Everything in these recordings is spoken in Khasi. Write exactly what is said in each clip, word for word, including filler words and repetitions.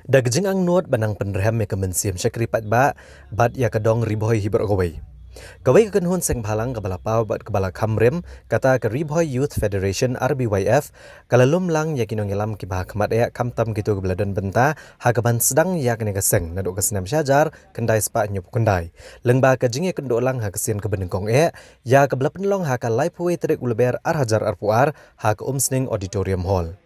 Da ka jingangnud ban nang pynrhem ïa ka mynsiem shakri paidbah bad ïa ka dong Ri Bhoi hi baroh kawei, kawei ka kynhun seng bhalang kaba la paw bad kaba la kham rim, kata ka Ri Bhoi Youth Federation, R B Y F, ka la lum lang ïa ki nongïalam kiba ha khmat eh, khamtam kito kiba la don bynta ha kaban sdang ïa kane ka seng naduh ka snem shihajar khyndai spah hynñiewphew khyndai. Lyngba ka jingïakynduh lang ha ka sien kaba nyngkong eh, ïa kaba la pynlong ha ka laiphew wei tarik u Lber ar hajar arphew ar, ha ka Umsning Auditorium Hall.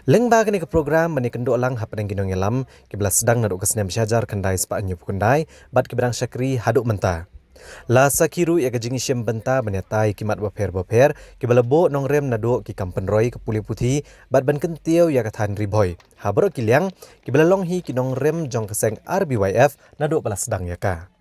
Lyngba kane ka program ban ïakynduh lang hapdeng ki nongïalam kiba la sdang naduh ka snem shihajar khyndai spah hynñiewphew khyndai bad kiba dang shakri haduh mynta, la sakhi ruh ïa ka jingïashim bynta ban ïatai ki mat bapher bapher kiba la buh nongrim naduh ki kam pynroi, ka pule puthi, bad ban kyntiew ïa ka thaiñ Ri Bhoi ha baroh ki liang, kiba la long hi ki nongrim jong ka seng R B Y F naduh ba la sdang ïa ka.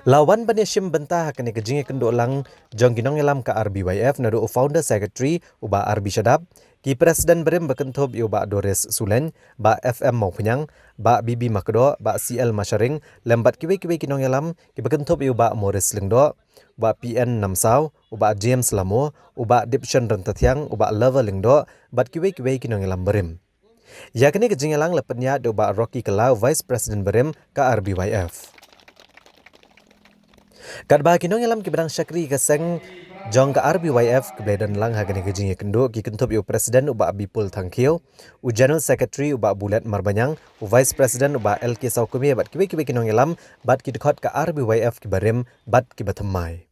La wan ban ïashim bynta ha kane ka jingïakynduh lang jong ki nongïalam ka R B Y F naduh u founder secretary u Bah R B Shadap, ki president barim ba kynthup ïa u Bah Doris Sulein, Bah F M Mawphniang, Bah B B Makdoh, Bah C L Masharing, lem bad kiwei kiwei ki nongïalam kiba kynthup ïa u Bah Maurice Lyngdoh, Bah P N Namsaw, u Bah James Lamo, u Bah Dipshan Ryntathiang, u Bah Lover Lyngdoh, bad kiwei kiwei ki nongïalam barim. Ïa kane ka jingïalang la pynïaid da u Bah Rocky Kylla, u Vice President barim ka R B Y F. Katba ki nongïalam kiba dang shakri ka seng jong ka R B Y F kiba la don lang ha kane ka jingïakynduh ki kynthup ïa u President u Bah Bipul Thangkhiew, u General Secretary u Bah Bullet Marbaniang, u Vice President u Bah L K Sawkmie bad kiwei kiwei ki nongïalam bad ki dkhot ka R B Y F kiba rim bad kiba thymmai.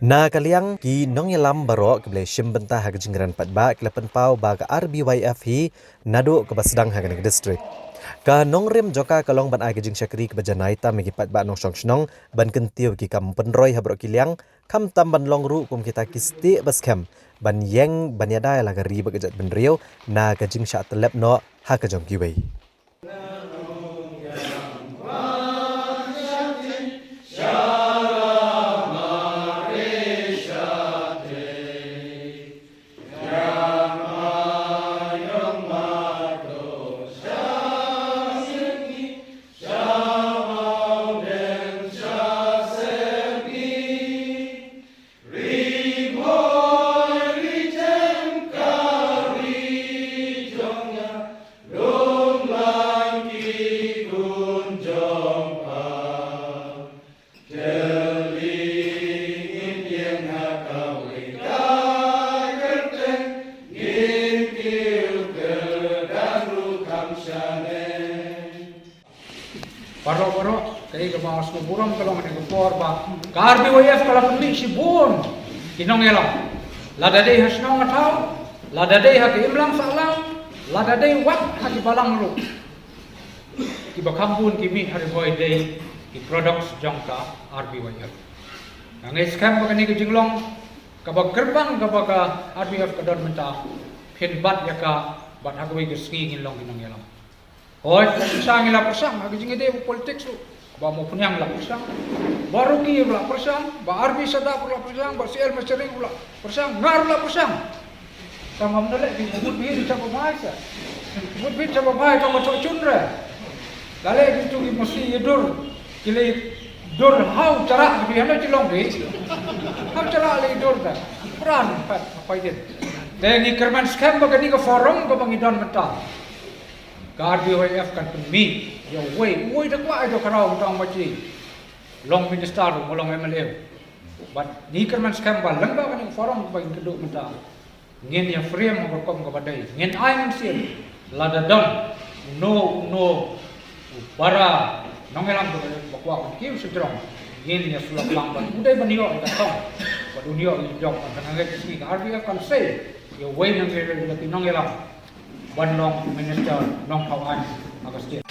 Na ka liang ki nongïalam baroh kiba la shim bynta ha ka jingkren paidbah ki la pynpaw ba ka R B Y F hi naduh kaba sdang ha kane ka district. Ka nongrim jong ka ka long ban ai ka jingshakri kaba janai tam ïa ki paidbah nongshong shnong ban kyntiew ki kam pynroi ha baroh ki liang, khamtam ban long ruh kum kita ki stieh ba skhem ban ïeng ban ïada ïa la ka ri bad ka jaitbynriew na ka jingshah tyllep noh ha ka jong kiwei. Baroh baroh, kaei kaba nga sngewburom ka long ha kane ka por ba ka R B Y F ka la pynmih shibun ki nongïalam. Lada dei ha shnong ha thaw, lada dei ha ka imlang sahlang, lada dei wat ha ki balang ruh, kiba kham bun ki mih ha Ri Bhoi dei ki products jong ka R B Y F. Nga ngeit skhem ba kane ka jinglong kaba kyrpang kaba ka R B Y F ka don mynta, phin bat ïa ka bad ha kawei ka sngi ngin long ki nongïalam. Hooid, la pyrshang, ngi la pyrshang ha ka jingïadei bad politics ruh. Bah Mawphniang la pyrshang, Bah Rocky la pyrshang, Bah R B Shadap la pyrshang, Bah C L Masharing la pyrshang, nga ruh la pyrshang. Tang ngam da leh, ki mut bhi cha ba bhai sa. Mut bhi cha ba bhai, tang ba chok chun re. La leh ki tu ki masi ïa dur. Ki leh dur hau charak bhi, hano chi long bhi. Hau charak leh dur da. Pran pat, apa idin. Te ngi kyrmen skhem ba kane ka forum kaba ngi don mynta, ka R B Y F kan pynmih ïa uwei, uwei da kwah ïa u Khraw Tang Machi long minister, u long M L A. Bad ngi kyrmen skhem ba lyngba kane ka forum kaba ngin kynduh mynta, ngin ïa frame ha ka rukom kaba dei, ngin ai mynsiem. Lada don uno uno u para nongïalam ba kwah ban kiew sha jrong, ngin ïa sulap lang bad u dei ban ïoh ïa ka thong bad un ïoh ïa ka jong. Bad nga ngeit ka sngi ka R B Y F kan sei ïa uwei na ki nongïalam ban long minister nongthaw aiñ ha ka state.